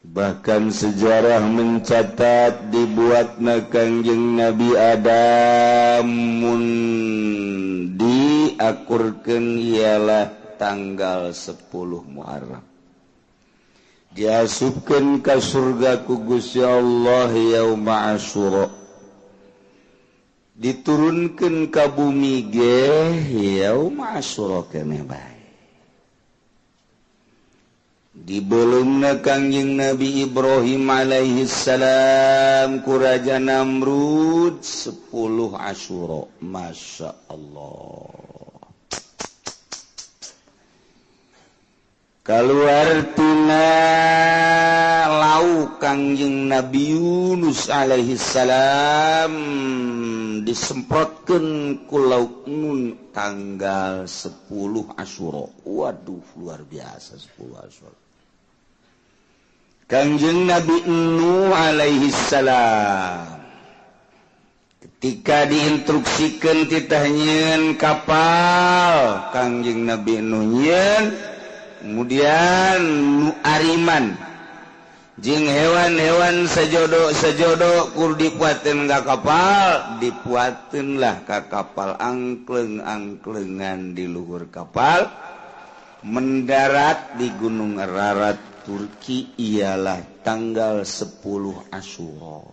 Bahkan sejarah mencatat dibuatna Kangjeng Nabi Adam mun diakurkeun ialah tanggal 10 Muharram. Diasupkeun ka surga ku Gusti Allah yauma Asyura. Diturunkeun ka bumi ge yauma Asyura keneh bae. Dibelumna Kangjeng Nabi Ibrahim alaihi salam ku Raja Namrud 10 Asyura. Masya Allah. Kaluar tina lauk Kangjeng Nabi Yunus alaihi salam disemprotkeun ku lauk nun tanggal 10 Asyura. Waduh, luar biasa 10 Asyura. Kangjeng Nabi Nuh alaihi salam ketika diinstruksikan titah nyieun kapal, Kangjeng Nabi Nuh nyieun, kemudian nu ariman jeung hewan-hewan sejodo-sejodo kur dipuateun ka kapal, dipuateun lah ka kapal angkleng-angklengan di luhur kapal, mendarat di Gunung Ararat Turki ialah tanggal 10 Asyura.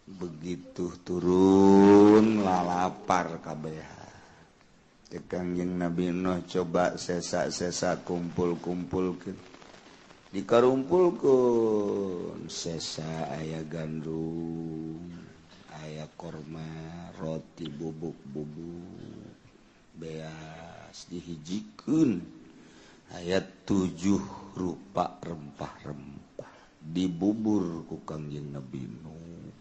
Begitu turun lalapar kabeh. Kangjeng Nabi Nuh coba sesa-sesa kumpul-kumpulkeun. Dikarumpulkeun sesa aya gandum, aya korma, roti bubuk-bubuk, beas dihijikeun. Ayat 7 rupa rempah-rempah dibubur ku Kangjeng Nabi Nuh.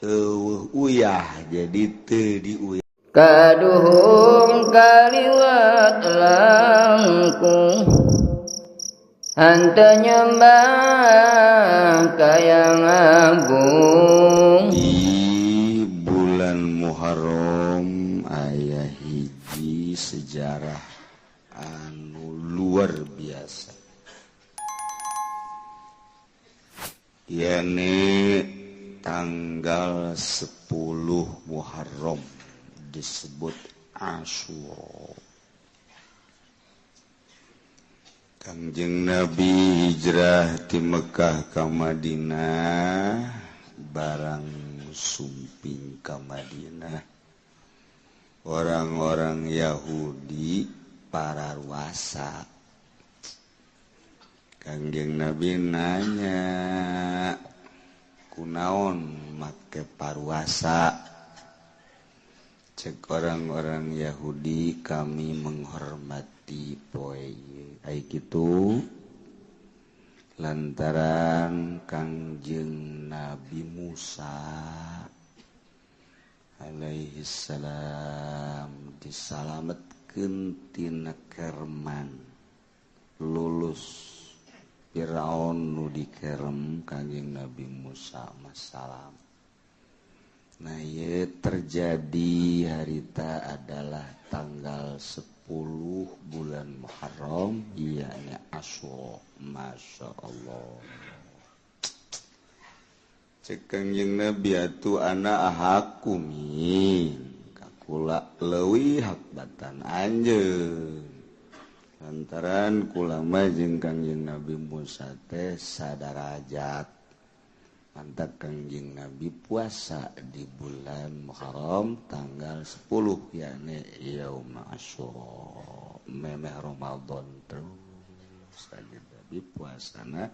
Eueuh uyah jadi teu diuyah. Kaduhung kaliwat langkung hanta nyembah kayang agung. Di bulan Muharram aya hiji sejarah anu luar biasa, yakni tanggal 10 Muharram disebut Asyura. Kangjeng Nabi hijrah ti Mekah ka Madinah, barang sumping ka Madinah orang-orang Yahudi pararuasa. Kangjeng Nabi nanya, kunaon make paruasa? Cek orang-orang Yahudi, kami menghormati poe ai kitu lantaran Kangjeng Nabi Musa alaihi salam disalametkeun tina kerman, lulus Firaun nu dikerem Kangjeng Nabi Musa masalam. Nah, ye terjadi harita adalah tanggal 10 bulan Muharram, yakni Asyura. Masya Allah. Cek Kangjeng Nabi atuh ana ahakumin kakula leuwih hak batan anjeun. Lantaran kula mah jeung Kangjeng Nabi Musa teh sadarajat. Mantap Kangjeng Nabi puasa di bulan Muharram tanggal 10 yakni yaum Asyura, memeh Ramadan terus Kangjeng Nabi puasana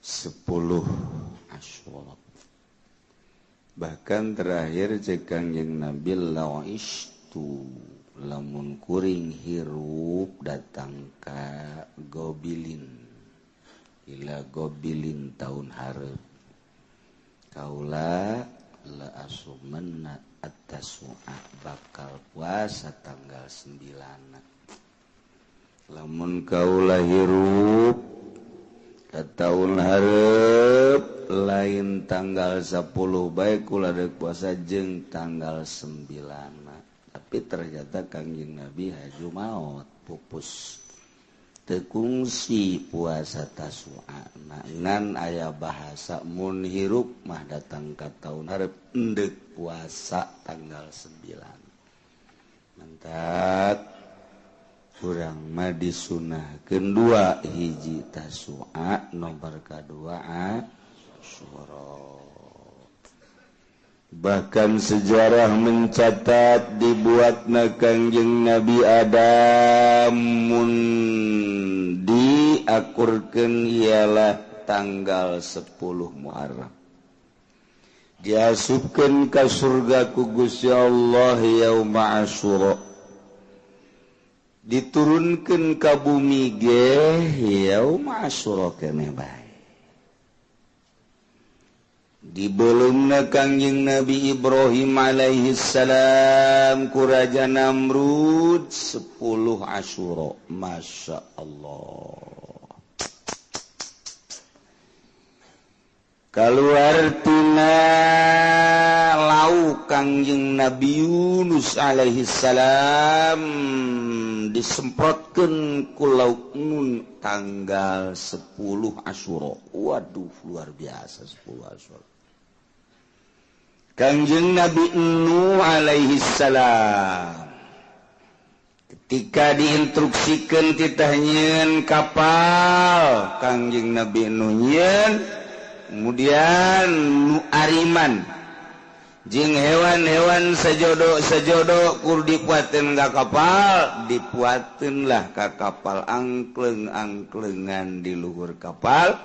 10 Asyura. Bahkan terakhir cek Kangjeng Nabi la'istu lamun kuring hirup datang ka Gobilin, ila Gobilin tahun hareup kaula la asumanna at-tasu'a bakal puasa tanggal 9. Lamun kaula hirup ka tahun hareup lain tanggal 10 bae kula deuk puasa jeung tanggal 9. Tapi ternyata Kangjeng Nabi haju maot pupus. Teu kungsi puasa Tasua ngan aya bahasa mun hirup mah datang ka taun hareup endek puasa tanggal 9. Mantap kurang mah disunahkeun dua hiji Tasua nomor kadua Asyura. Bahkan sejarah mencatat dibuatna Kangjeng Nabi Adam mun diakurkeun ialah tanggal 10 Muharram. Diasupkeun ka surga ku Gusti Allah yauma Asyura. Diturunkeun ka bumi ge yauma Asyura keneh bae. Dibelumna Kangjeng Nabi Ibrahim alaihi salam ku Raja Namrud 10 Asyura. Masya Allah. Kaluar tina lauk Kangjeng Nabi Yunus alaihi salam disemprotkeun ku lauk nun tanggal 10 Asyura. Waduh, luar biasa 10 Asyura. Kangjeng Nabi Nuh alaihi salam ketika diinstruksikan titah nyieun kapal, Kangjeng Nabi Nuh nyieun, kemudian nu ariman jeung hewan-hewan sejodo-sejodo kur dipuateun ka kapal, dipuateun lah ka kapal angkleng-angklengan di luhur kapal,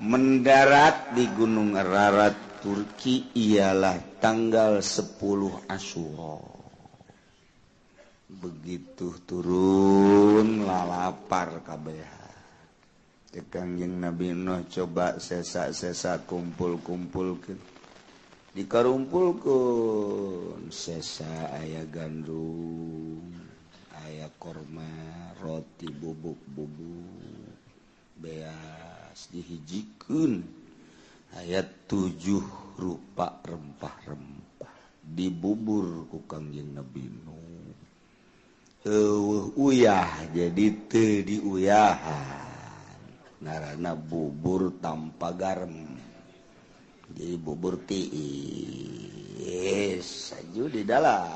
mendarat di Gunung Ararat Turki ialah tanggal 10 Asyura. Begitu turun lalapar kabeh. Kangjeng Nabi Nuh coba sesa-sesa kumpul-kumpulkeun. Dikarumpulkeun sesa aya gandum, aya korma, roti bubuk-bubuk, beas dihijikeun. Ayat 7 rupa rempah-rempah dibubur ku Kangjeng Nabi Nuh. Eueuh uyah jadi teu diuyahan. Ngaranna bubur tanpa garam. Jadi bubur tiis saju di dalam.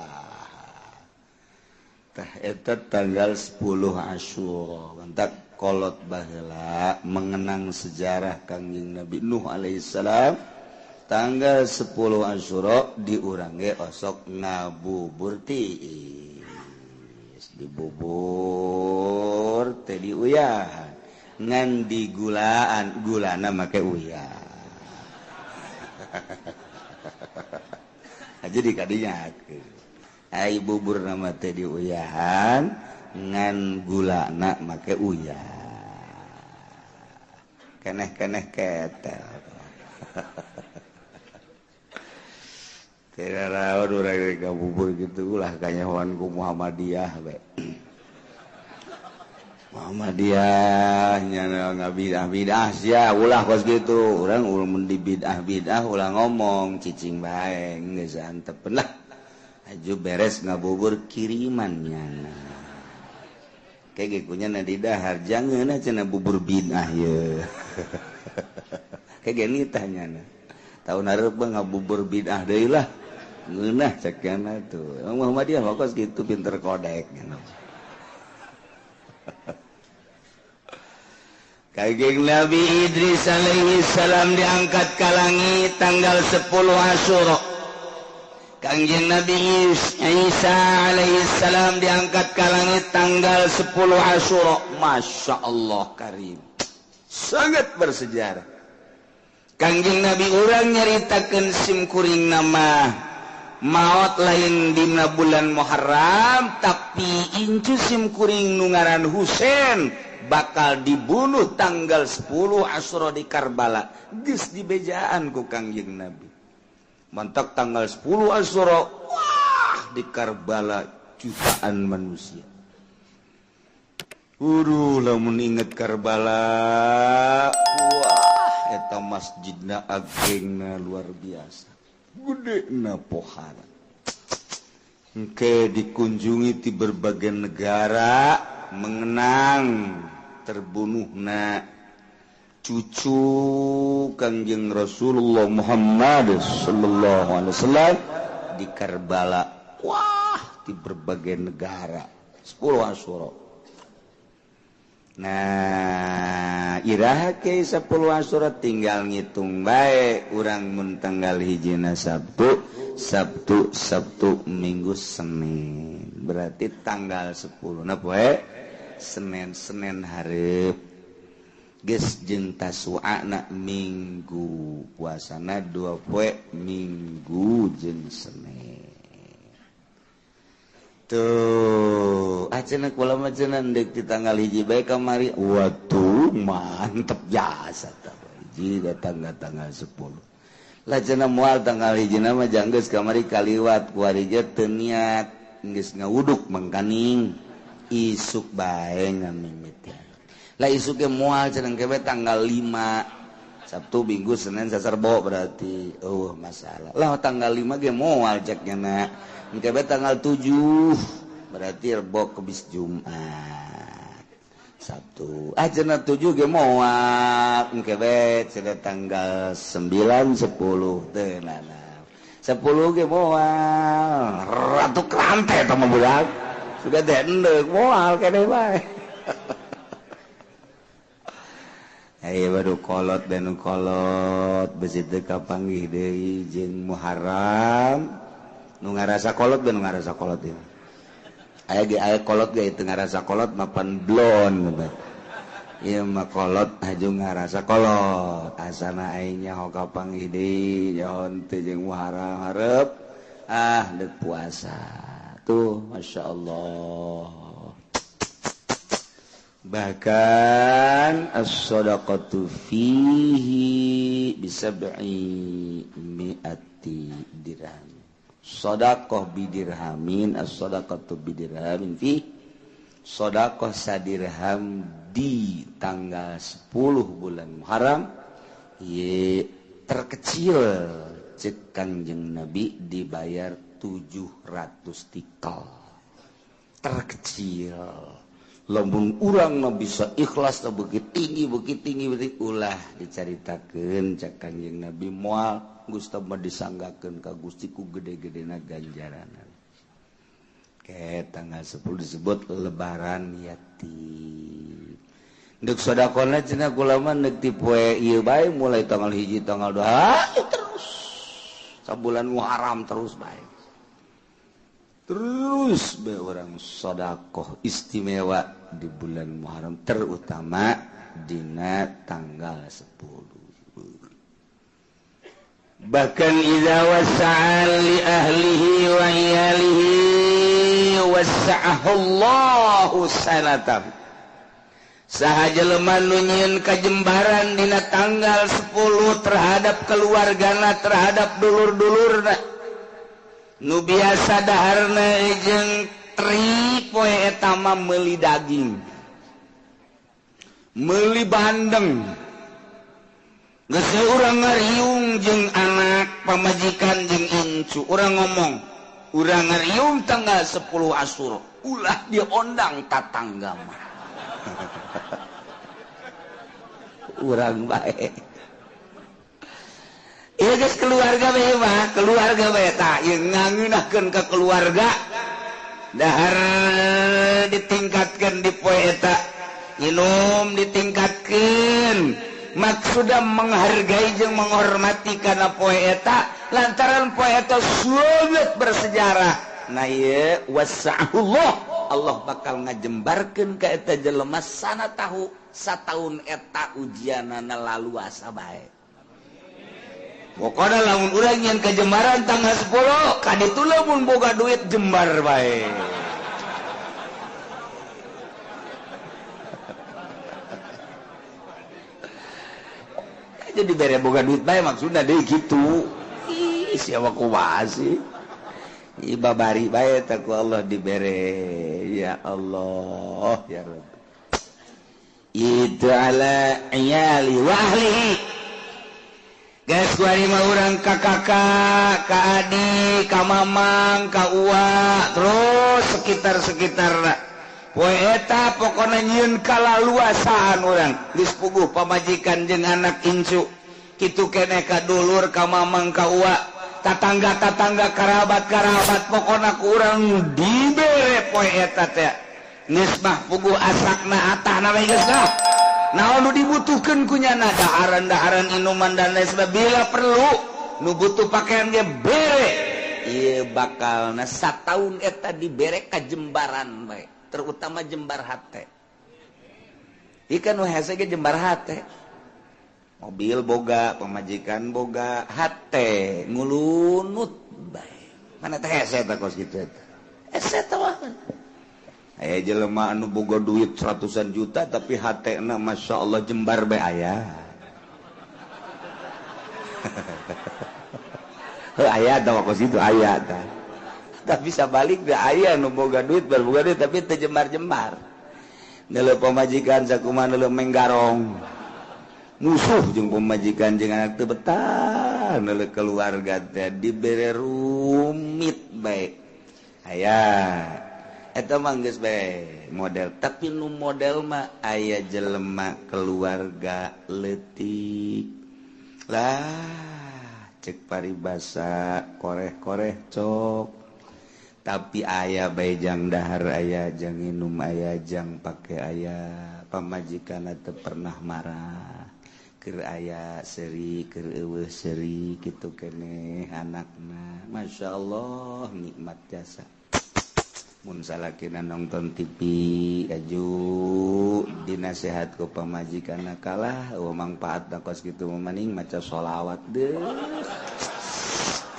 Tah eta tanggal 10 Asyura. Mantak kolot baheula mengenang sejarah Kangjeng Nabi Nuh alaihissalam tanggal 10 Asyura di urang ge osok ngabubur tiis, dibubur teh diuyahan ngan digulaan, gulana make uyah. Jadi kadinya ai bubur nama teh diuyahan ngan gulana make uyah. Keneh-keneh ketel. Tidak rawan urang ngabubur gitu ulah kanyahoan ku Muhammadiyah we. Muhammadiyah nya ngabidah-bidah sia ulah kos gitu. Urang mun di bidah-bidah ulah ngomong cicing bae geus antepeun lah. Aju beres ngabubur kiriman nyana. Kayak kunya na di dahar jangan cenah bubur bid'ah ye. Kayak gini tanyana. Tahun hareup ngabubur bid'ah deui lah. Ngeunah cekana tuh. Muhammadiyah mah kos gitu pinter kodek. Kangjeng Nabi Idris alaihi salam diangkat ke langit tanggal 10 Asyura. Kangjeng Nabi Isa alaihi salam diangkat ke langit tanggal 10 Asyura. Masya Allah karim, sangat bersejarah. Kangjeng Nabi urang nyaritakeun sim kuring nama maot lain dina bulan Muharram, tapi incu sim kuring nu ngaran Husain bakal dibunuh tanggal 10 Asyura di Karbala. Geus dibejaan ku Kangjeng Nabi. Mantak tanggal 10 Asyura, wah di Karbala jutaan manusia. Uduh, lamun inget Karbala, wah eta masjidna agengna luar biasa, gedena pohara. Engke dikunjungi di berbagai negara mengenang terbunuhna cucu Kangjeng Rasulullah Muhammad sallallahu alaihi wasallam di Karbala. Wah, di berbagai negara 10 Asyura. Nah, iraha ke 10 Asyura tinggal ngitung bae urang mun tanggal hijina Sabtu, Sabtu, Sabtu, Minggu, Senin. Berarti tanggal 10 na poe Senin, Senin hareup. Geus jeung Tasu'a na Minggu, puasana 2 poe Minggu jeung Senin. Tuh, cenah kula mah cenah deuk di tanggal hiji bae kamari. Waduh, mantep jasa tah. Hiji datang tanggal 10. Lah cenah moal tanggal hiji mah janggeus kamari kaliwat kuari ge teu niat geus ngawuduk mangkaning isuk bae ngamimiti. Lah isuk ge moal cenah ke tanggal 5. Sabtu, Minggu, Senin, Selasa, Rebo berarti. Oh, masalah. Lah tanggal 5 ge moal cek nya. Engke tanggal 7 berarti Rebo Kemis Jumat Sabtu ah cenah 7 ge moal engke bae cenah tanggal 9 10 teu nana 10 ge moal ratu krante eta mah budak sudah teh endek moal keneh bae. Ayo baru kolot dan kolot besi teu kapanggih deui jeung Muharram nu ngarasa kolot dan ngarasa kolot ieu. Aya ge aya kolot ge teu ngarasa kolot mapan blon ieu mah kolot haju ngarasa kolot asana aing nyaho kapanggih deui nyaho teu jeung Muharram hareup ah deuk puasa tuh masyaallah. Bahkan as-shadaqatu fihi bisab'i mi'ati dirham. Shadaqah bidirhamin, as-shadaqatu bidirhamin fi shadaqah sadirham di tanggal 10 bulan Muharram ye terkecil cek Kangjeng Nabi dibayar 700 tikal. Terkecil. Lamun urang na bisa ikhlas na begitu tinggi begitu tinggi begitu ulah dicaritakeun cek Kangjeng Nabi moal Gusti mah disanggakeun ka Gusti ku gede-gedena ganjaranna. Ke tanggal 10 disebut lebaran yatim. Deuk sedekahna cenah kula mah deuk ti poe ieu bae mulai tanggal 1 tanggal 2 terus sabulan Muharram terus bae. Terus bae urang sedekah istimewa di bulan Muharram terutama dina tanggal 10. Bahkan idza wasa'a li ahlihi wa iyalihi wasa'ahu Allahu sanatan. Saha jelema nu nyieun kajembaran dina tanggal 10 terhadap keluargana, terhadap dulur-dulurna. Nu biasa daharna jeung tri poe eta mah meuli daging, meuli bandeng. Geus urang ngariung jeung anak pamajikan jeung incu, urang ngomong, urang ngariung tanggal 10 Asyura, ulah diondang tatangga mah. Urang bae. Ieu geus keluarga bae mah, keluarga bae tah ieu ngangeunahkeun ka keluarga. Dahar ditingkatkeun di poe eta, minum ditingkatkeun. Maksudna menghargai jeung menghormati kana poe eta lantaran poe eta sangat bersejarah. Nah ieu wasa'ullah, Allah bakal ngajembarkeun ka eta jelema sana tahu sataun eta ujianana laluasa bae. Pokona lamun urang nyeun kajembaran tanggal 10 kaditu lamun boga duit jembar bae. Jadi bere boga duit bae maksudna deui kitu. Ih, siapa kumaha sih? Ih, babari bae teh ku Allah dibere. Ya Allah, ya Rabb. Itu ala iyali wa ahlihi. Geus kuari mah urang ka kakak, ka adik, ka mamang, ka uwa, terus sekitar-sekitarna. Poe eta pokona nyieun kalaluasaan urang geus puguh pamajikan jeung anak incu kitu keneh ka dulur ka mamang ka uwa tatangga-tatangga karabat-karabat pokona ku urang dibere poe eta teh geus mah puguh asakna atahna we geus lah. Naon nu dibutuhkeun ku nyana daharan-daharan inuman dan lain sebagainya bila perlu nu butuh pakaian ge bere ieu bakalna sataun eta dibere ka jembaran bae terutama jembar hate. Ikan nu hese ge jembar hate. Mobil boga, pamajikan boga, hate ngulunut bae. Mana teh hese eta kos kitu eta. Hese teh mah. Aya jelema anu boga duit ratusan juta tapi hatena Masya Allah jembar bae aya. Heuh aya tah kos kitu aya tah. Tapi sabalik da aya nu boga duit boga duit tapi teu jembar-jembar. Neuleuh pamajikan sakumaha neuleuh menggarong. Musuh jeung pamajikan jeung anak teu betah neuleuh keluarga teh dibere rumit bae. Aya eta mah geus bae model, tapi nu model mah aya jelema keluarga leutik. Lah cek paribasa koreh-koreh cok. Tapi aya bae jang dahar aya jang minum aya jang pake aya pamajikan teu pernah marah. Keur aya seuri keur eueuh seuri kitu keneh anakna. Masya Allah nikmat jasa. Mun salakina nonton TV aju dinasehat ku pamajikanna kalah eueuh mangpaatna kos kitu mah maning maca sholawat deuh.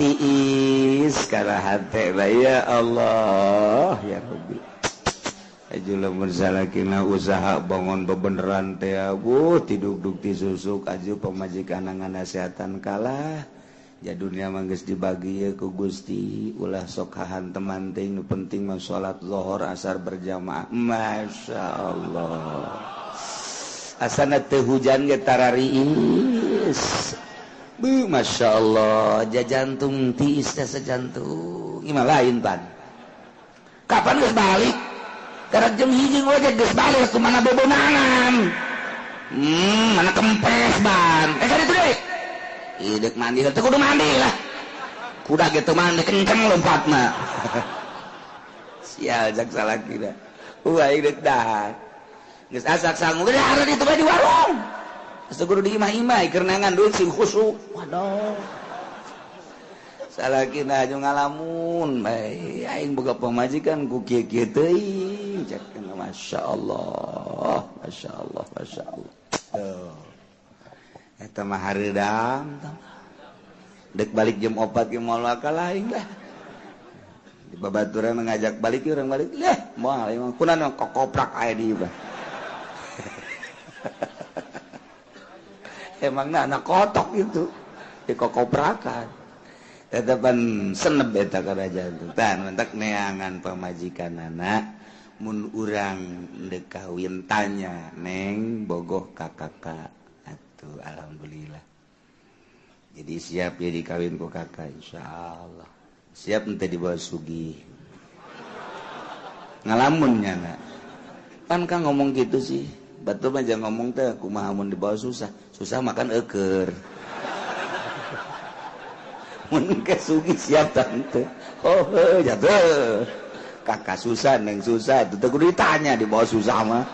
Tiis kana hate bae ya Allah ya Rabbi. Aju lamun salakina usaha bangun bebeneran teh abuh tidugdug ti susuk aju pamajikanna nganasehatan kalah. Ja dunia mah geus dibagi ye ku Gusti ulah sok hahanteman teh nu penting mah salat zuhur asar berjamaah. Masya Allah. Asana teu hujan ge tarariis. Beuh Masya Allah ja jantung tiis teh sejantung. Ieu mah lain pan. Kapan geus balik? Karek jam 1 we geus balik kumaha bebonangan. Mana kempes ban. Kan itu deui. Idek mandi teu kudu mandi lah. Kuda ge teu mandi kenceng lompatna. Sial jak salakina. Aing deuk dahar. Geus asak sangu geus dahar ditu bae di warung. Geus kudu di imah-imah keur neangan duit sing khusuk. Waduh. Salakina aju ngalamun bae aing boga pamajikan ku kieu-kieu teuing. Cek masyaallah, masyaallah, masyaallah. Tuh. Eta mah hareudang dek balik jam 4 ge moal kalah aing lah. Di babaturan ngajak balik urang balik leh moal aing mah kunaon kokoprak aya di ieu. Emangna anak kotok itu dikokoprakan. Tetepan seneb eta kana jantung. Tah mentak neangan pamajikan anak mun urang deuk kawin tanya neng bogoh ka kakak. Tuh, alhamdulillah. Jadi siap ya dikawin ku kakak insyaallah. Siap ente dibawa sugih. Ngalamun nya na. Pan kang ngomong gitu sih. Batur mah jangan ngomong teh kumaha mun dibawa susah. Susah makan eueur. Mun ke sugih siap tante. Oh, jatuh. Kakak susah neng susah itu teh kudu ditanya dibawa susah mah.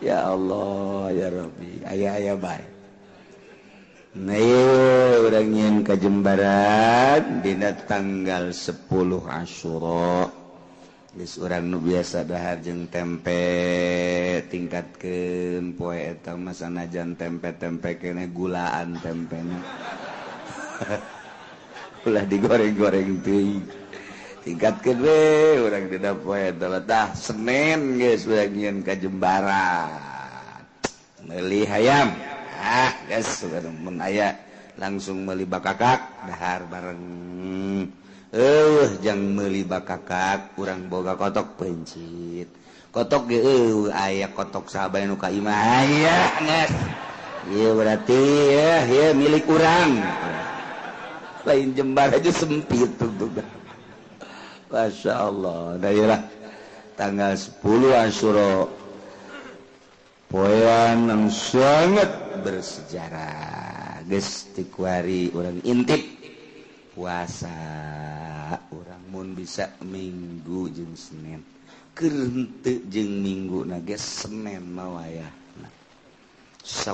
Ya Allah ya Rabbi aya-aya bae. Nah, urang nyieun kajembaran dina tanggal 10 Asyura. Geus urang nu biasa dahar jeung tempe tingkatkeun poe eta mah sanajan tempe-tempe keneh gulaan tempena. Ulah digoreng-goreng teuing. Tingkatkeun we urang dina poe eta tah Senin geus urang nyieun kajembaran. Meuli hayam. Ah, geus mun aya langsung meuli bakakak dahar bareng. Eueuh jang meuli bakakak urang boga kotok pencit. Kotok ge eueuh aya kotok sahabat nu ka imah aya geus. Ieu berarti ya ieu milik urang. Lain jembar aja sempit tuh. Masya Allah, daerah Tanggal 10 Asyura poean yang sangat bersejarah. Geus ti kuari urang intip puasa urang mun bisa Minggu jeung Senin, keur henteu jeung Minggu na ge Senin mah wayahna 10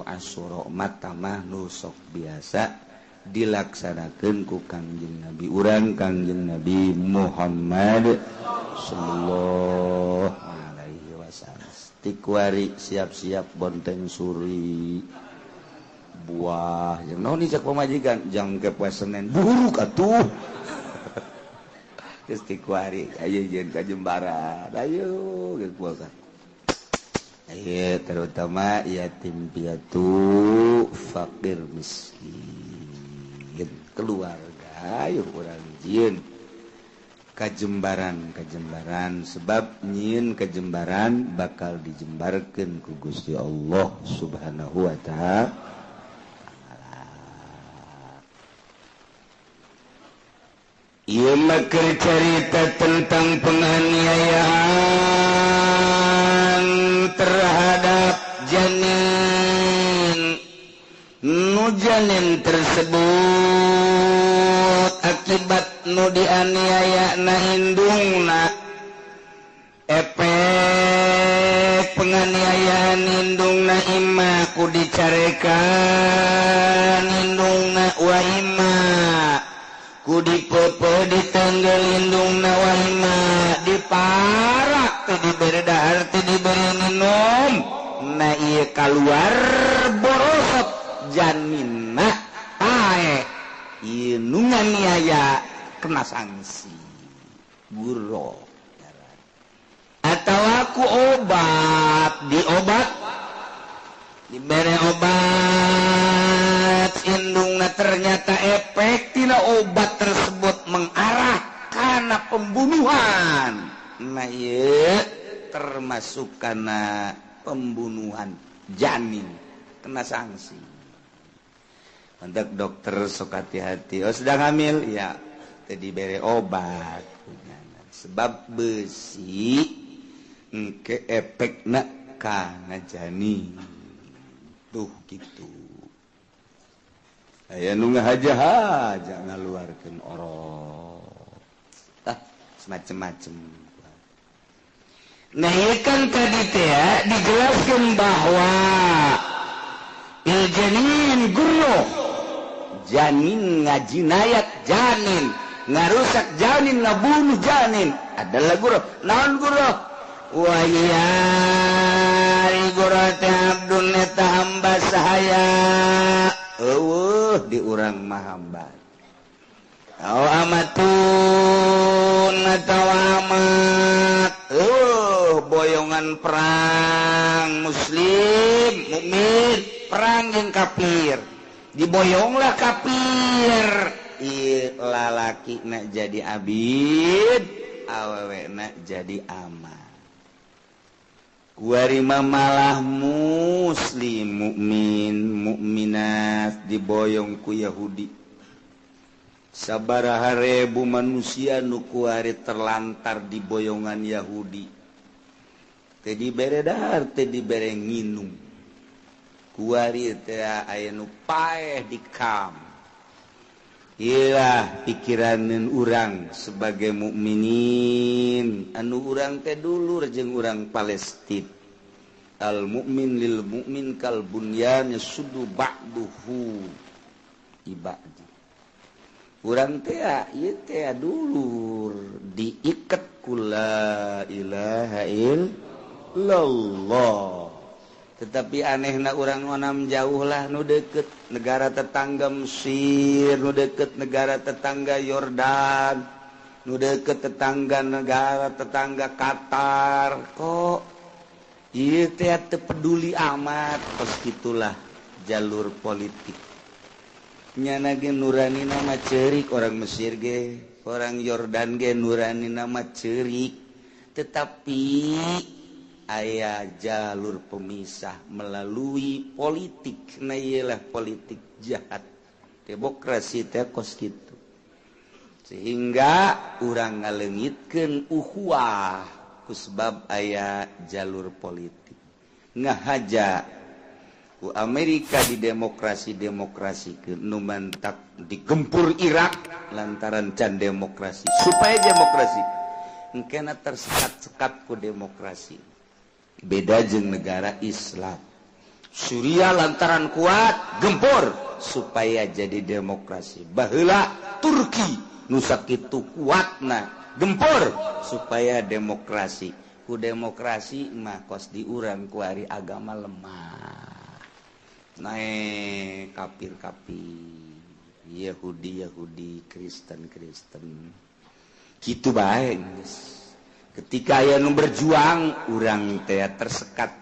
Asyura mata mah nu sok biasa dilaksanakeun ku Kangjeng Nabi urang, Kangjeng Nabi Muhammad sallallahu alaihi wasallam. Ti kuari siap-siap bonteng suri buah jeung naon cek pamajikan jang ke poe Senin buruk atuh. Geus ti kuari ayo jeung ka Jembaran, ayo geus puasa. Ayo terutama yatim piatu, fakir miskin, keluarga, ayo urang jieun kajembaran kajembaran, sebab nyieun kajembaran bakal dijembarkeun ku Gusti Allah Subhanahu wa ta'ala. Ieu mah keur carita tentang penganiayaan terhadap janin. Nu janin tersebut akibat nu dianiaya na indungna, efek penganiayaan indungna imma ku dicarekan indungna wa imma ku dipepe ditanggel indungna wa imma diparak teu dibere dahar teu dibere minum. Na ieu kaluar borosot janinna pae ieu nu nganiaya kena sanksi guro atau aku obat diobat dibere obat indungna ternyata efek tina obat tersebut mengarah kana pembunuhan. Nah ieu termasuk kana pembunuhan janin kena sanksi. Untuk dokter sok hati-hati, oh sedang hamil ya tadi bere obat sebab besi engke efekna kana janin tuh gitu. Aya nu ngahaja-haja ngaluarkeun orok tah semacam-macam. Nah ieu kan tadi teh dijelaskeun bahwa il janin gurro, janin ngajinayat janin, ngarusak janin, ngabunuh janin adalah gurro. Naon gurro? Wa ya gurro teh abdun eta hamba sahaya. Eueuh di urang mah hamba. Au amatun atawa amat. Eueuh boyongan perang muslim mukmin perang jeung kafir. Diboyonglah kafir. Ieu lalaki na jadi abid, awewe na jadi amat. Kuari malah muslim mukmin mukminat diboyong ku Yahudi. Sabaraha ribu manusia nu kuari terlantar di boyongan Yahudi. Teu dibere dahar, teu dibere nginum. Kuari teh aya nu paeh di kam. Iyalah pikiraneun urang sebagai mukminin, anu urang teh dulur jeung urang Palestina. Al mukmin lil mukmin kal bunyan yasuddu ba'duhu ibadi. Urang teh ieu teh dulur diiket ku la ilaha illallah. Tetapi anehna urang onam jauh lah nu deket negara tetangga Mesir, nu deket negara tetangga Yordan, nu deket tetangga negara tetangga Qatar. Kok ieu teh teu peduli amat. Kos kitulah jalur politik. Nyana ge nurani nama ceurik orang Mesir ge, orang Yordan ge nurani nama ceurik. Tetapi aya jalur pemisah melalui politik. Nah iyalah politik jahat demokrasi teh kos kitu, sehingga urang ngaleungitkeun ukhuwah Kusbab aya jalur politik ngahaja ku Amerika di demokrasi demokrasi ke nu mantak digempur Irak lantaran can demokrasi, supaya demokrasi engkena tersekat-sekat ku demokrasi. Beda jeung negara Islam. Suriah lantaran kuat gempur supaya jadi demokrasi. Baheula Turki nu sakitu kuatna gempur supaya demokrasi. Ku demokrasi mah kos di urang kuari agama lemah, naik kafir-kafir, Yahudi Yahudi, Kristen Kristen, gitu bae geus. Ketika aya nu berjuang, urang teh tersekat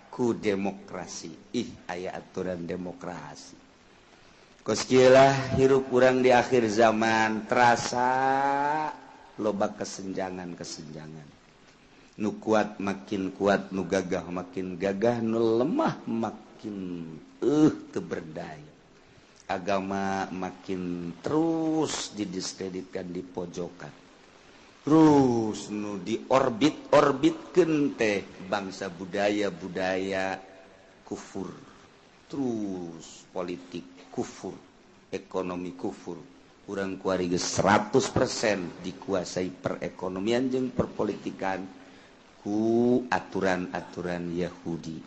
ku demokrasi. Ih, aya aturan demokrasi. Kos kieu lah hirup urang di akhir zaman, terasa loba kesenjangan-kesenjangan. Nu kuat makin kuat, nu gagah makin gagah, nu lemah makin teu berdaya. Agama makin terus didiskreditkan, di pojokan. Terus nu di orbit-orbitkeun teh bangsa budaya-budaya kufur, terus politik kufur, ekonomi kufur. Urang kuari geus 100% dikuasai perekonomian jeung perpolitikan ku aturan-aturan Yahudi.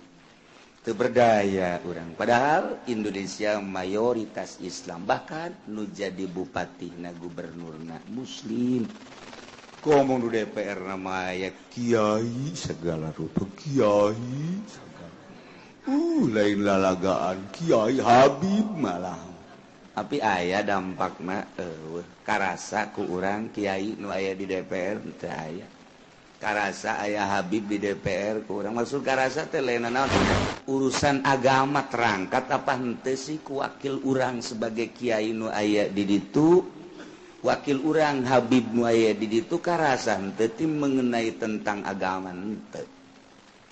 Teu berdaya urang, padahal Indonesia mayoritas Islam, bahkan nu jadi bupati na gubernurna muslim. Ngomong di DPR nama ya kiai segala rupa, kiai segala, lain lalagaan, kiai Habib malah. Tapi aya dampakna karasa ku urang kiai nu aya di DPR? Teu aya karasa aya Habib di DPR ku urang. Maksud karasa teh lain naon, urusan agama terangkat apa henteu sih ku wakil urang sebagai kiai nu aya di ditu, wakil urang Habib nu aya di ditu, karasa henteu ti mengenai tentang agama henteu.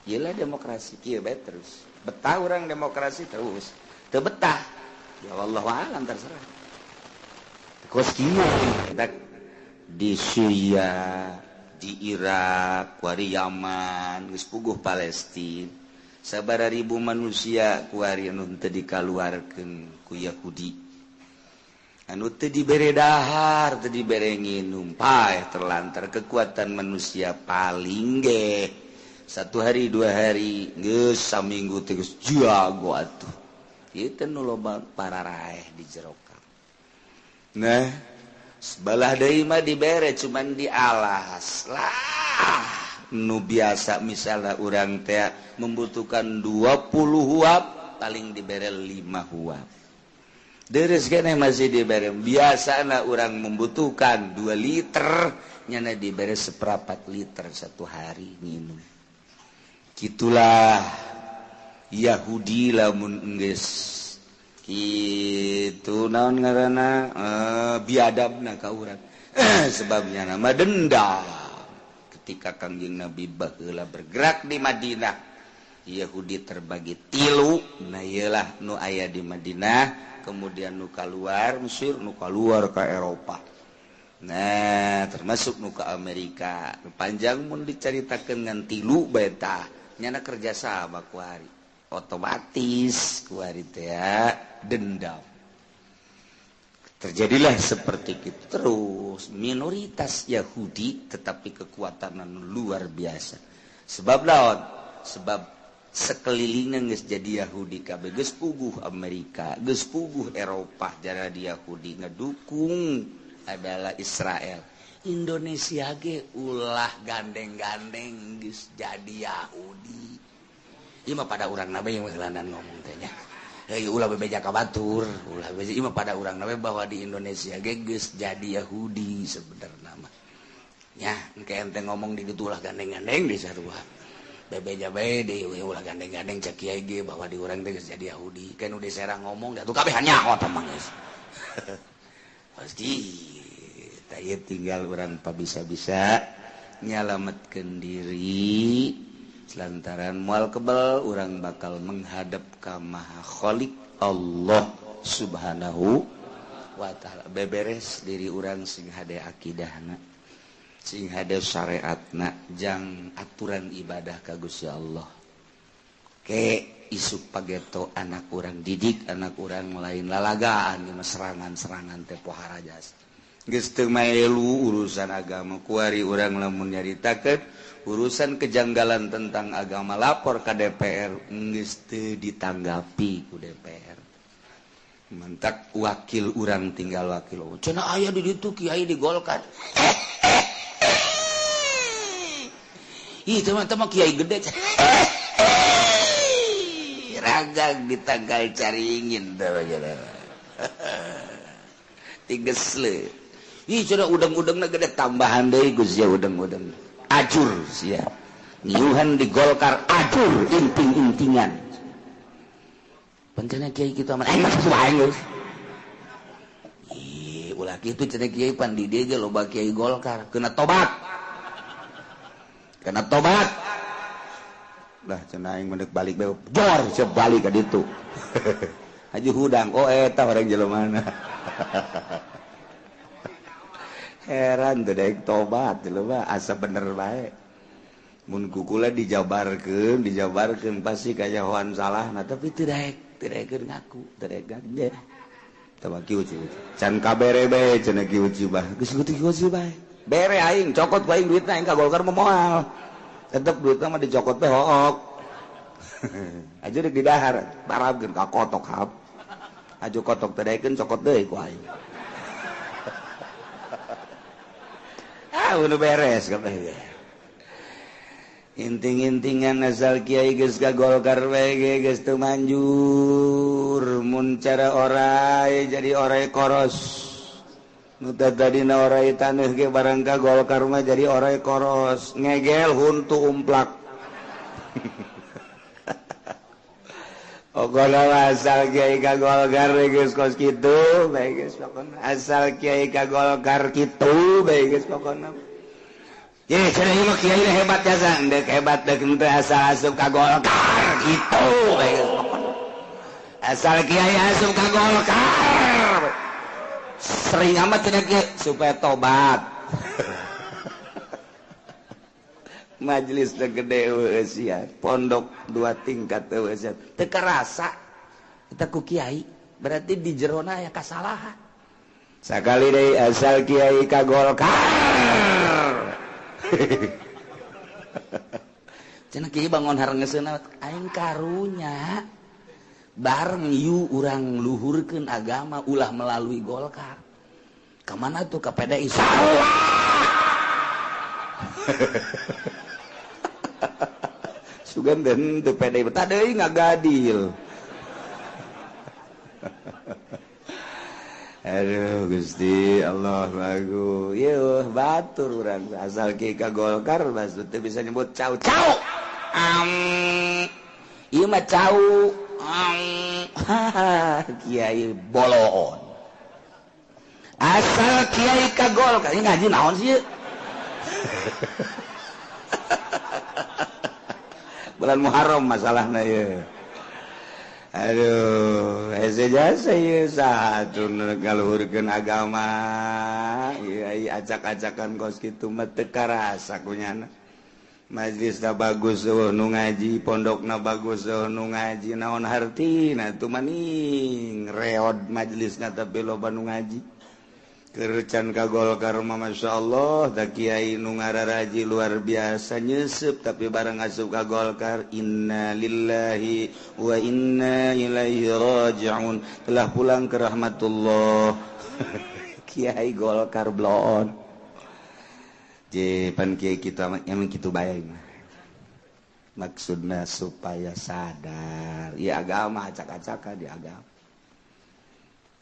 Gila, demokrasi kieu bae terus. Betah urang demokrasi terus, teu betah ya wallahu alam, terserah. Kos kieu kita di Syria, di Irak, kuari Yaman, geus puguh Palestina. Sabaraha ribu manusia kuari anu teu dikaluarkeun ku Yahudi, anu teu dibere dahar, teu dibere nginum, paeh terlantar. Kekuatan manusia paling ge satu hari, 2 hari, geus saminggu teh geus jago atuh. Ieu nu loba pararaeh di jero. Nah, sebelah deui mah dibere, cuman dialas lah. Nu biasa misalnya urang teh membutuhkan 20 huab, paling dibere 5 huab. Deres kene masih dibere. Biasana urang membutuhkan 2 liter, nyana dibere seperempat liter satu hari minum. Gitulah Yahudi lamun enggeus kitu, naon ngaranna, biadabna ka urang. Sebabnya nama dendam. Ketika Kangjeng Nabi baheula bergerak di Madinah, Yahudi terbagi tilu. Nah, iyalah nu aya di Madinah, kemudian nu keluar Mesir, nu keluar ke Eropa, nah termasuk nu ke Amerika. Panjang mun diceritakan ngan tilu beta nyana kerjasama kuari, otomatis kuari teh dendam. Terjadilah seperti itu terus, minoritas Yahudi tetapi kekuatan luar biasa. Sebab lawan sebab sekelilingnya geus jadi Yahudi kabeh, geus puguh Amerika, geus puguh Eropa jadi Yahudi, ngedukung adalah Israel. Indonesia ge ulah gandeng-gandeng geus jadi Yahudi. Ieu mah pada urang nabe yang ngomong teh nya. Hei, ulah bebeja ka batur, ulah bebeja. Ieu mah pada urang nabe bahwa di Indonesia ge geus jadi Yahudi sebenarnya mah. Nya, engke ente ngomong di ditu ulah gandeng-gandeng di sarua. Bebeja bae di ulah gandeng-gandeng, cek kiai ge bahwa di urang teh geus jadi Yahudi. Kan udah serang ngomong da tuh kabeh nyaho tah mah geus. Pasti tah tinggal urang pabisa-bisa nyalametkeun diri lantaran moal kebal urang bakal menghadap ka Maha Khalik Allah Subhanahu wa Ta'ala. Beberes diri urang sing hade akidahna. Sing hade syariatna jang aturan ibadah ka Gusti Allah. Ke isuk pageto anak urang didik anak urang lain lalagaan mah serangan-serangan teh pohara jasa. Geus teu maelu urusan agama kuari urang lamun nyaritakeun urusan kejanggalan tentang agama lapor ka DPR geus teu ditanggapi ku DPR. Mantak wakil urang tinggal wakil. Cenah aya di ditu kiai di Golkar. Ih teman-teman kiai gede. Ragang ditanggal caringin teh tigesle. Ih cenah udang-udangna gede tambahan deui Gus ya udang-udang. Ajur sia. Ngiuhan di Golkar ajur inting-intingan. Pancena kiai kitu amat aing mah aing geus. Ih ulah kitu cenah kiai pan di dieu ge loba kiai Golkar kena tobat. Kena tobat. Lah cenah aing mendek balik bae jor siap balik ka ditu. Haji hudang oh eta orang jelema. Heran teu daek tobat jelema asa bener bae. Mun kukula dijabarkeun, dijabarkeun pasti kayahoan salahna tapi teu daek, teu daekeun ngaku, teu daek ganja. Tah kieu can kabere bae cenah kieu bah. Geus kieu bae. Bere aing cokot ku aing duitna aing ka Golkar mah moal. Tetep duitna mah dicokot teh hook. Aja rek didahar, barabkeun ka kotok hap. Aju kotok teh daekeun cokot deui ku aing. Ah, udah beres kabeh. Inting-intingan asal kiai geus ka Golkar bae geus teu manjur. Mun cara orai jadi orai koros. Nu tadina orai taneuh ge barang ka Golkar mah jadi orai koros, ngegel huntu umplak. Pokona asal kiai ka Golkar geus kos kitu bae geus pokona. Asal kiai ka Golkar kitu bae geus pokona. Ye cenah ieu mah kiai hebat jasa, deuk hebat deuk henteu asal asup ka Golkar kitu bae geus pokona. Asal kiai asup ka Golkar. Sering amat cenah kiai supaya tobat. Majelis teh gede eueuh pondok dua tingkat eueuh teu karasa eta ku kiai berarti di jerona aya kasalahan. Sakali deui asal kiai ka Golkar. Cenah kiai bangun harengeseuna aing karunya bareng yu urang luhurkeun agama ulah melalui Golkar. Ka mana tuh ka PDI? Salah. Sugan den teu PDI betah deui ngagadil. Aduh Gusti Allah bagus. Yeuh batur urang asal kieu ka Golkar bastu teu bisa nyebut cau cau. Ieu mah cau. Kiai boloon. Asal kiai ka Golkar ini ngaji naon sih? Bulan Muharram masalahna ye. Aduh, hese jasa ye satu ngaluhurkeun agama. Ieu acak-acakan kos kitu mah teu karasa kunyana. Majelisna bagus eueuh nu ngaji, pondokna bagus eueuh nu ngaji, naon hartina tuh maning reod majelisna tapi loba nu ngaji. Kercan ka Golkar mah masyaallah da kiai nu ngararaji luar biasa nyeuseub tapi bareng asup ka Golkar inna lillahi wa inna ilaihi rajiun telah pulang ke rahmatullah. Kiai Golkar bloon. Je pan kiai kita emang kitu bae mah. Maksudna supaya sadar ya agama acak-acakan di agama.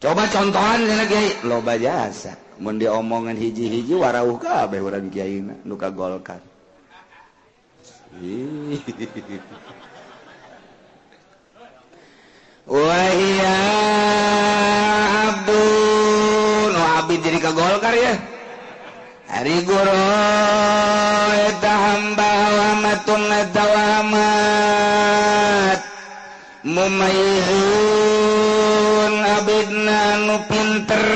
Coba contohan cenah kiai loba jasa mun diomongan hiji-hiji warauh kabeh urang kiaina nu ka Golkar. Wa iya abdun wa abid jadi ka Golkar ya. Ari guru eta hamba wa matun eta wamat mumayyizun abidna nu pinter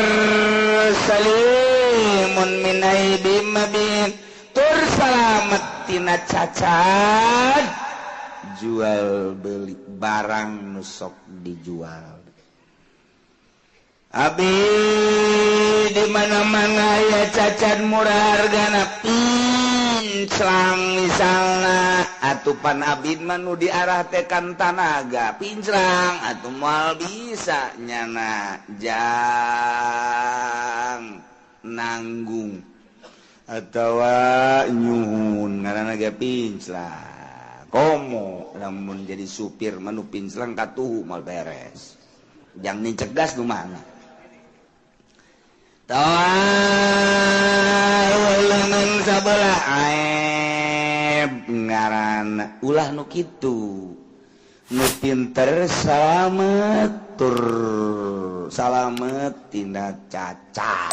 salimun Salimun min aibim mabin tur salamet tina cacat jual beli barang nu sok dijual. Abi di mana-mana ya cacat murah hargana pinclang misalna atupan abid mah nu diarah teh kan tanaga pinclang atuh moal bisa nyana jang nanggung atawa nyuhun ngaranna ge pinclang komo lamun jadi supir mah nu pinclang katuhu moal beres jang nincek gas nu mana tawa sabelah aib ngaran ulah nu kitu nu pinter salamet tur salamet tina cacat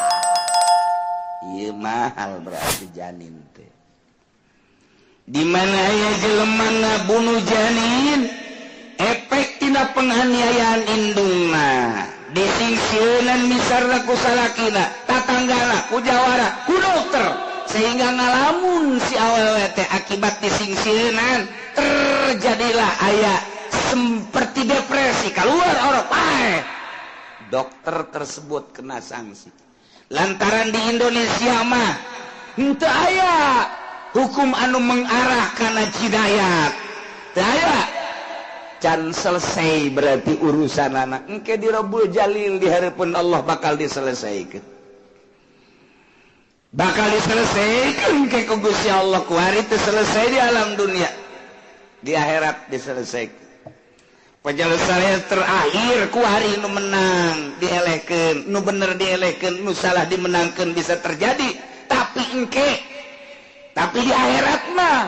ieu mahal berarti janin teh di mana aya jelema ngabunuh janin efek tina penganiayaan indungna disingsieunan misarna ku salakina tatanggana ku jawara ku dokter sehingga ngalamun si awewe teh akibat disingsieunan terjadilah aya seperti depresi keluar orang pae dokter tersebut kena sanksi lantaran di Indonesia mah henteu aya hukum anu mengarah kana jinayat teu aya can selesai berarti urusan anak engke di Rabbul Jalil di hadapan Allah bakal diselesaikan bakal diselesaikan engke ku Gusti Allah kuari teu selesai di alam dunia di akhirat diselesaikan penyelesaian terakhir kuari nu menang dielehkeun nu bener dielehkeun nu salah dimenangkeun bisa terjadi tapi engke tapi di akhirat mah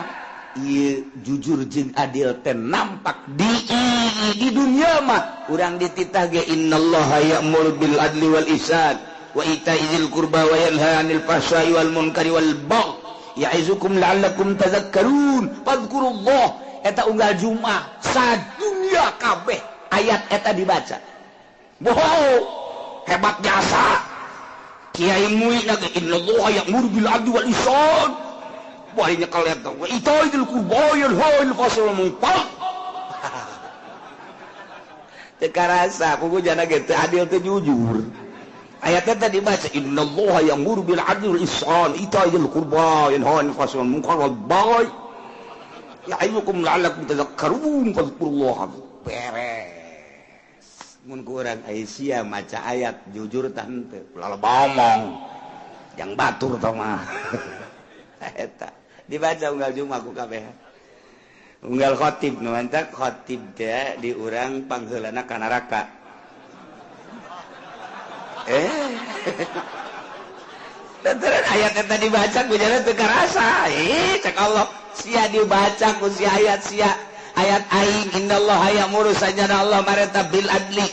ieu jujur jeung adil teh nampak di dunia mah urang dititah ge innallaha ya'muru bil adli wal ihsan wa ita'i dzil qurba wa yanha 'anil fahsya'i wal munkari wal baghi ya'izukum la'allakum tadhakkarun fadhkurullah eta unggal Jumat sadunya kabeh ayat eta dibaca. Wow, hebat jasa kiai muina ge innallaha ya'muru bil adli wal ihsan wah ini kalian tahu ita'i dzil qurba yanha 'anil fahsya'i wal munkar teu karasa kuku jana ge teu adil teu jujur ayatnya tadi baca innallaha ya'muru bil adli wal ihsan ita'i dzil qurba yanha 'anil fahsya'i wal munkar wal baghi ya'izukum la'allakum tadhakkarun fadhkurullah beres mun ku urang aya maca ayat jujur tah henteu ulah ngomong jang batur tah mah eta dibaca unggal Jumat ku kabeh unggal khatib nu mantak khatib teh di urang pangheulana ka neraka lantaran ayat eta dibaca ku jana teu karasa cek Allah sia dibaca ku si ayat sia ayat aing innallaha ya'muru sajana Allah mareta bil adli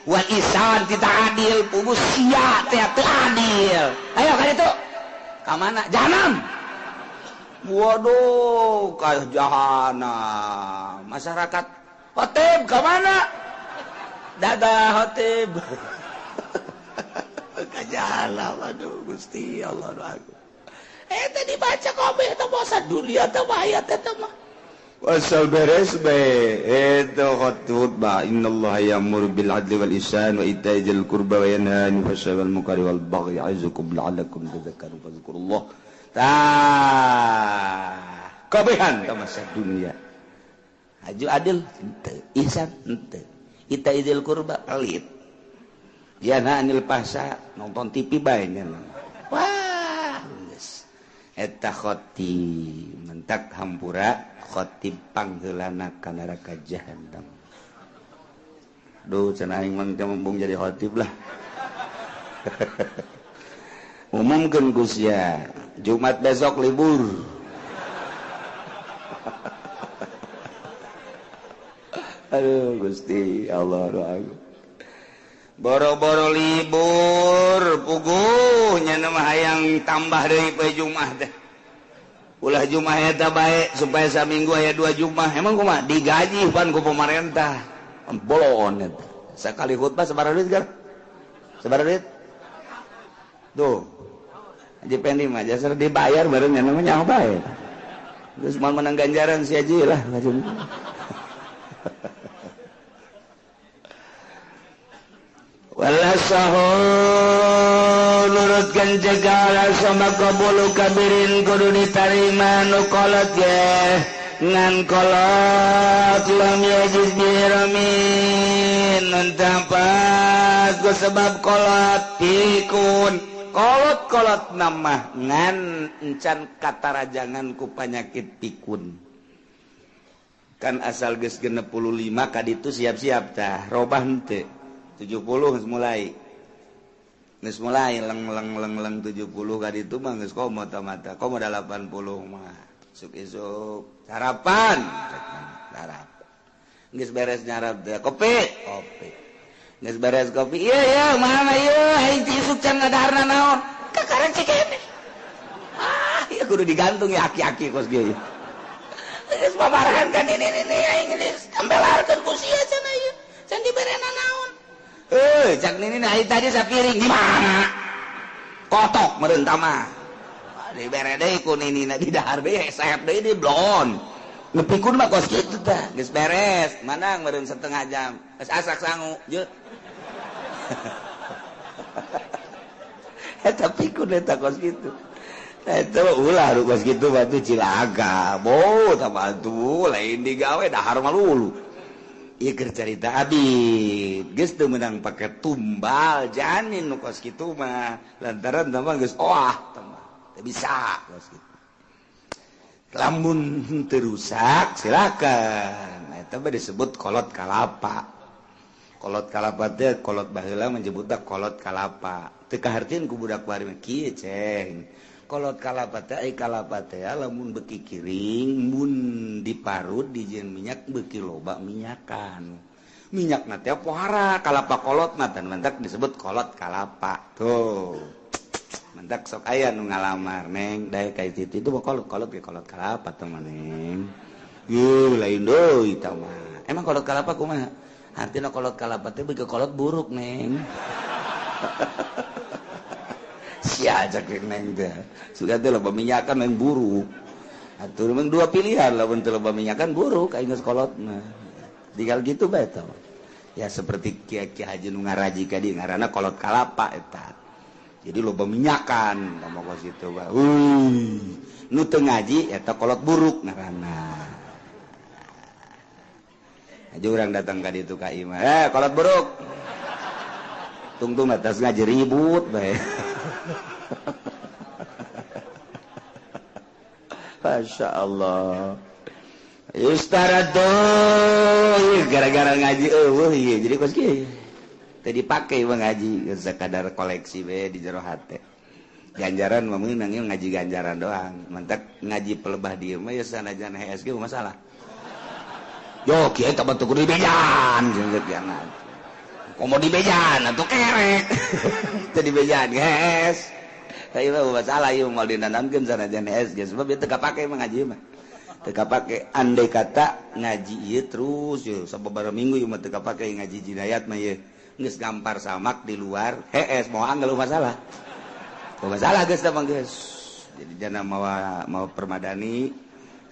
wal ihsan tita adil pugu sia teh teu adil ayo ka ditu ka mana jahanam waduh ka jahanam masyarakat khotib ka mana dadah khotib ka jahanam aduh Gusti Allah aku eta dibaca kabeh teh bosan dunia teh ayat eta mah wasal beres bae eta khutbah innallaha ya'muru bil adli wal ihsan wa ita'i dzil qurba wa yanha 'anil fahsya'i wal munkari wal baghi ya'izukum la'allakum tadhakkarun fadhkurullah tah kabehan teh masa dunia haju adil henteu ihsan henteu ita'i dzil qurba pelit yanha 'anil fahsya nonton TV bae nya wah geus eta khotib mentak hampura khotib pangheulana ka neraka jahanam. Duh cenah aing mah teu embung jadi khotib lah. Umumkeun ku sia Jumat besok libur. Aduh Gusti Allah doa. Boro-boro libur puguh nya mah hayang tambah deui poe Jumat teh. Ulah Jumat eta bae supaya saminggu aya 2 Jumat. Emang kumaha digaji pan ku pemerintah. Bolon eta. Sakali khutbah sabaraha duit gar? Sabaraha duit? Tuh. Haji Pendi mah jasa dibayar bareng namanya nyaho bae. Terus mau menang ganjaran si Haji lah. Wala sahu nurutkan cegala sama kabulu kabirin kudu ditarima nu kolot ye ngan kolot lam yajid biramin nuntampat ku sebab kolot pikun kolot-kolot nama ngan encan katarajangan ku penyakit pikun kan asal geus 65 kaditu siap-siap tah robah henteu 70 geus mulai. Geus mulai leng leng leng leng 70 kaditu mah geus komo mata. Komo 80 mah. Isuk-isuk sarapan. Sarapan. Geus beres nyarap teh kopi, kopi. Geus beres kopi. Ieu ieu mah ieu aing ti isuk can ngadaharna naon. Kakaran cikene. Ah, ieu kudu digantung ya aki-aki kos ge. Geus mamarahan kan ini aing geus tambelarkeun ku sia cenah ieu. Can diberena naon. Cak nini nah tadi sapiring di mana? Kotok meureun mah. Dibere deui ku nini na di dahar deui sehep deui di blon. Ngepikun mah kos kitu tah. Geus beres, manang meureun setengah jam. Geus asak sangu, je. Eta pikun eta kos kitu. Eta ulah nu kos kitu mah tuh cilaka. Bo, tah atuh lain digawe dahar mah lulu. Ieu keur carita abid geus teu meunang pake tumbal janin nu kos kitu mah lantaran tah mah geus oah tah mah teu bisa kos kitu lamun teu rusak silakan eta mah disebut kolot kalapa. Kolot kalapa teh kolot baheula menyebutna kolot kalapa teu kahartieun ku budak bari mah kieu ceng kolot kalapa teh ai kalapa teh lamun beuki kiring mun diparut dijieun minyak beuki loba minyakan minyakna teh pohara kalapa kolot mah tan mentak disebut kolot kalapa tuh mentak sok aya nu ngalamar neng dae ka itu itu mah kolot kolot ge kolot kalapa teh mah neng yeuh lain deui tah mah emang kolot kalapa kumaha artina kolot kalapa teh beuki kolot buruk neng. Sia cak neng teh sudah teh loba minyakan yang buruk atuh memang dua pilihan lamun teu loba minyakan buruk aing geus kolot mah tinggal gitu bae tah ya seperti kiai-kiai haji nu ngaraji ka dieu ngaranna kolot kalapa eta jadi loba minyakan ngomong kos kitu bae nu teu ngaji eta kolot buruk ngaranna haji urang datang ka ditu ka imah kolot buruk tungtung atas ngaji ribut bae. Masya Allah. Yustarado gara-gara ngaji eueuh ieu jadi kos kieu. Teu dipake mah ngaji sakadar koleksi we di jero hate. Ganjaran mah meunang ieu ngaji ganjaran doang. Mentak ngaji pelebah dieu mah ya sanajan HSG masalah. Yo kieu teh batu kudu dibejan jeung komo dibejan atuh kerek. Teu dibejan geus. Ieu mah masalah ieu moal dinanamkeun sanajan HSG sebab ieu teu kapake mah ngaji mah. Teu kapake andai kata ngaji ieu terus ieu sababaraha minggu ieu mah teu kapake ngaji jinayat mah ieu. Geus gampar samak di luar hees moal anggal masalah. Masalah geus tah mah geus. Jadi jana mawa mawa permadani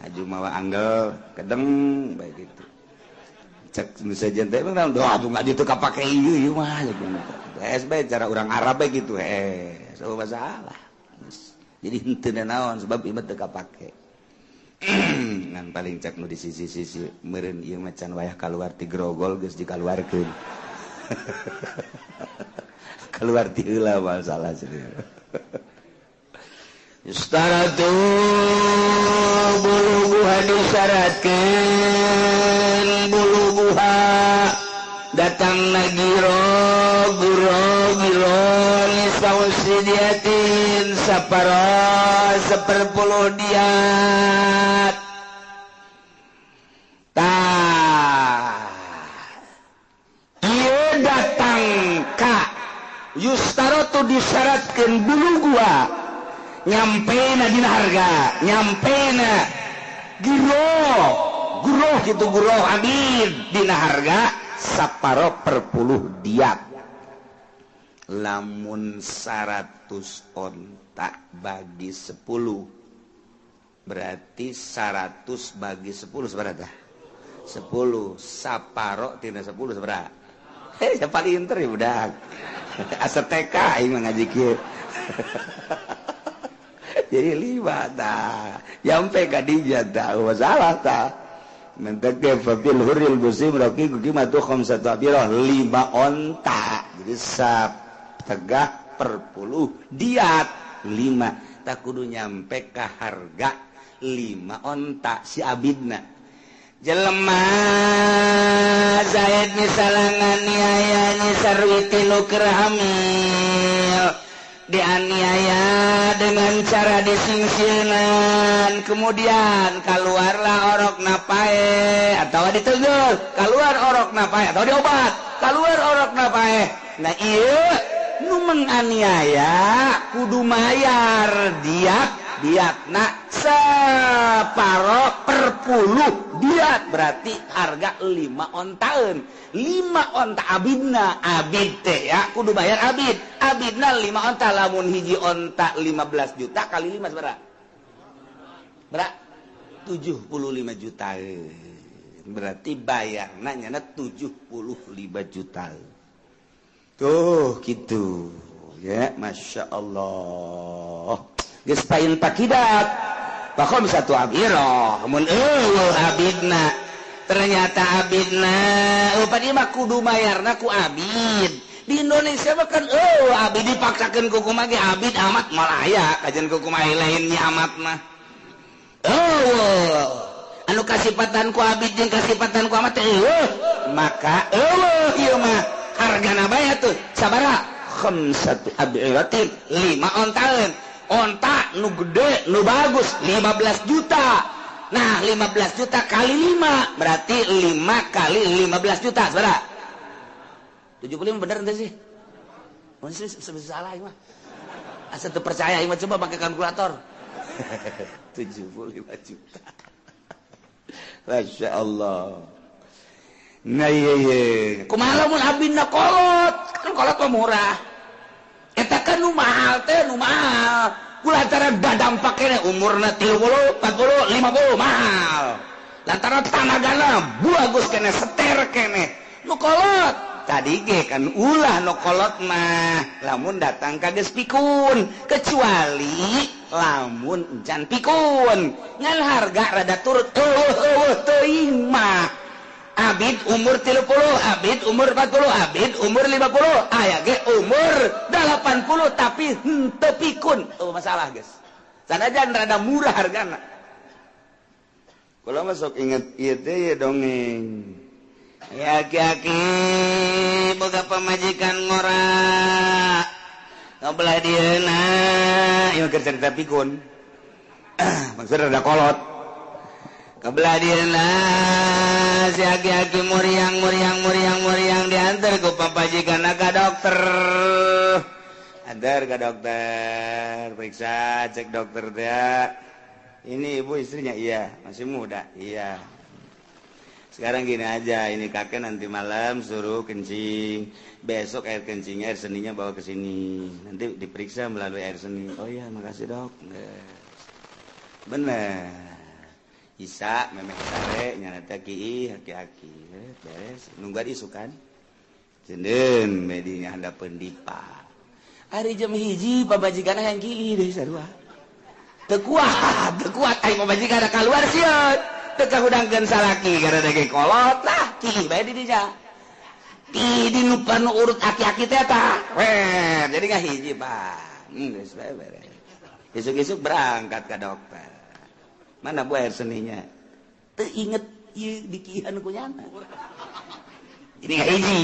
aju mawa anggel kedeng bae gitu. Cek misalnya teh emang doa tuh ngaji teu kapake ieu ieu mah hees bae cara urang Arab bae gitu hees eueuh masalah. Jadi henteu naon sebab ieu mah teu kapake. Ngan paling cek nu di sisi-sisi meureun ieu mah can wayah kaluar ti grogol geus dikaluarkeun. Keluar ti heula masalah serius. Yustaratu buluguha disyaratkeun buluguha datang giro guro giro nisausidiatin saparo seperpuluh diat tah ieu datang ka yustarotu disyaratkeun buluguha nyampena dina harga nyampena giro guro gitu guro abid dina harga saparo perpuluh diat Lamun 100 onta bagi 10 berarti 100 bagi 10 seberapa? 10 saparo tina 10 seberapa? Hei, siapa pinter ya budak. Asa TK aing mah ngaji kieu. Jadi 5 tah. Nyampe ka dinya tah, masalah tah. Mentek ge fil hurril muslim raqiqu qimatu khamsatu abirah 5 onta. Jadi tegah per puluh diat 5 tak kudu nyampe ke harga 5 onta si abidna. Jelema Zaid misalnya nganiaya Nyi Sarwiti nu keur hamil, dianiaya dengan cara disingsieunan, kemudian keluarlah orok napae atau ditegur, keluar orok napae atau diobat, keluar orok napae. Nah iya nu menganiaya kudu mayar diat diatna separo per puluh diat, berarti harga 5 ontaeun, 5 onta abidna, abid teh ya kudu bayar abid, abidna 5 onta, lamun hiji onta 15 juta kali 5 sabaraha? Berapa? 75 juta. Berarti bayarna nyana 75 juta. Tuh gitu ya, Masya Allah. Geus pain pakidat bakom satu abirah mun eueuh abidna, ternyata abidna eueuh ieu mah kudu mayarna ku abid. Di Indonesia mah kan eueuh abid dipaksakeun ku kumaha ge abid amat moal aya kajian ku kumaha lainnya amat mah. Eueuh anu kasipatan ku abid jeung kasipatan ku amat teh eueuh, maka eueuh ieu mah hargana bae tuh sabaraha? Khamsatu abiratin 5 ontaeun, onta nu gede nu bagus 15 juta. Nah 15 juta kali 5 berarti 5 kali 15 juta sabaraha? 75 bener ente sih? Mun salah ieu mah. Asa teu percaya ieu mah, coba pakai kalkulator. 75 juta. Masya Allah. Nah iya iya. Kumaha lamun abidna kolot? Kan kolot mah murah. Eta kan nu mahal teh, nu mahal. Kulantaran badampak keneh umurna 30, 40, 50 mahal. Lantaran tanagana bagus keneh, seter keneh. Nu kolot tadi ge kan ulah nu kolot mah lamun datang ka geus pikun, kecuali lamun encan pikun. Ngan harga rada turut eueuh teuing mah. Abid umur 30, abid umur 40, abid umur 50, aya ge umur 80 tapi henteu pikun. Oh masalah guys. Sanajan rada murah hargana. Kula mah sok inget ieu teh ye dongeng. Ya aki-aki boga pamajikan ngora. Ngobelah dieuna, ieu keur cerita pikun. Maksudna rada kolot. Kebelah dieuna si aki-aki muriang muriang muriang muriang diantar ku papajikan ka dokter. Antar ke dokter, periksa, cek dokter dia. Ini ibu istrinya, iya, masih muda, iya. Sekarang gini aja, ini kakek nanti malam suruh kencing, besok air kencingnya, air seninya bawa ke sini. Nanti diperiksa melalui air seni. Oh iya, makasih dok. Bener. Isa memeh sare nyana ki aki-aki beres nungguan isukan jendeun medinya handapeun dipa ari jam 1 pamajikan hayang ki deui sarua teu kuat aing pamajikan kaluar sieun teu kahudangkeun salaki gara dege kolot lah ki bae di dinya ki di nu urut aki-aki teh tah we jadi ngahiji Pak geus bae beres isuk-isuk berangkat ka dokter. Mana bu air seninya? Teu inget ieu dikihan ku nyana. Ini nggak hiji.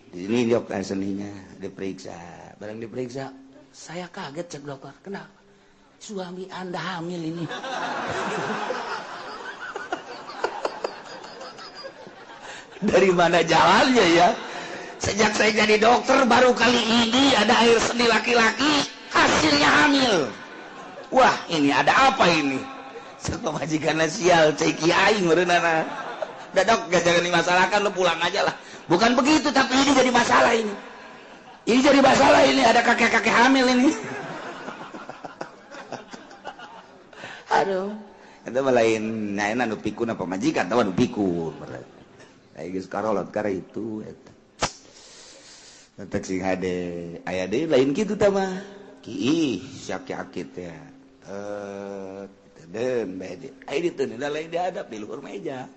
Di sini dok air seninya diperiksa. Barang diperiksa, saya kaget cek dokter. Kenapa? Suami Anda hamil ini. Dari mana jalannya ya? Sejak saya jadi dokter baru kali ini ada air seni laki-laki hasilnya hamil. Wah, ini ada apa ini? Pemajikan sial ceki aing meureunana. Udah dok, gak jangan dimasalahkan, lu pulang aja lah. Bukan begitu, tapi ini jadi masalah ini. Ini jadi masalah ini, ada kakek-kakek hamil ini. Aduh, itu mah lain nah nu pikun apa majikan tahu nu pikun. Aya geus karolot kara itu eta. Eta sing hade aya deui lain kitu tah mah. Ki sia-aki teh. Den bae aya ditu lain dihadap di luhur meja.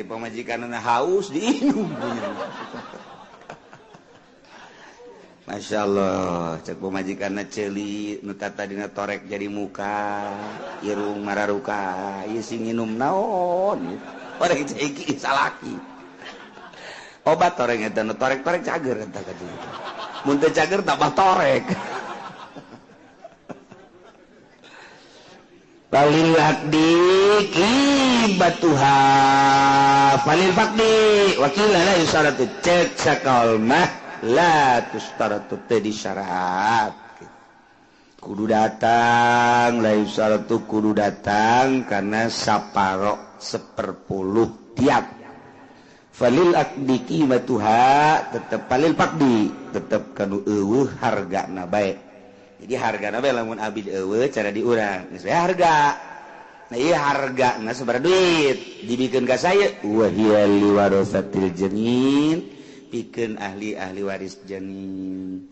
Pamajikanna haus diinum. Masya Allah, cek pamajikanna ceuli nu tadina torek jadi muka, irung mararuka, ieu sing nginum naon? Orang ceki salaki. Obat torek eta nu torek-torek cager eta ka dieu. Mun teu cager tambah torek. Falil aqdi qibatuha falil faqdi wakila la yusaratu cek sakal mah la tustaratu teu disyarat kudu datang la yusaratu kudu datang karena saparo 1/10 tiap falil aqdi qibatuha tetep falil faqdi tetep kanu eueuh hargana bae. Jadi harga nabe lamun abid eueuh cara diurang geus harga. Nah ieu hargana sabaraha duit dibikeun ka saya wa hiya liwarasatil janin pikeun ahli-ahli waris janin.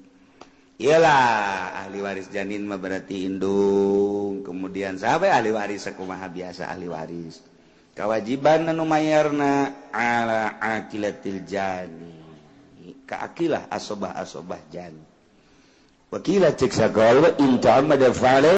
Iyalah ahli waris janin mah berarti indung, kemudian saha ahli waris sakumaha biasa ahli waris. Kewajiban anu mayarna ala aqilatil jani. Ka aqilah asobah-asobah jani. Wakila cek sakal wa in ta'ammada fa'ala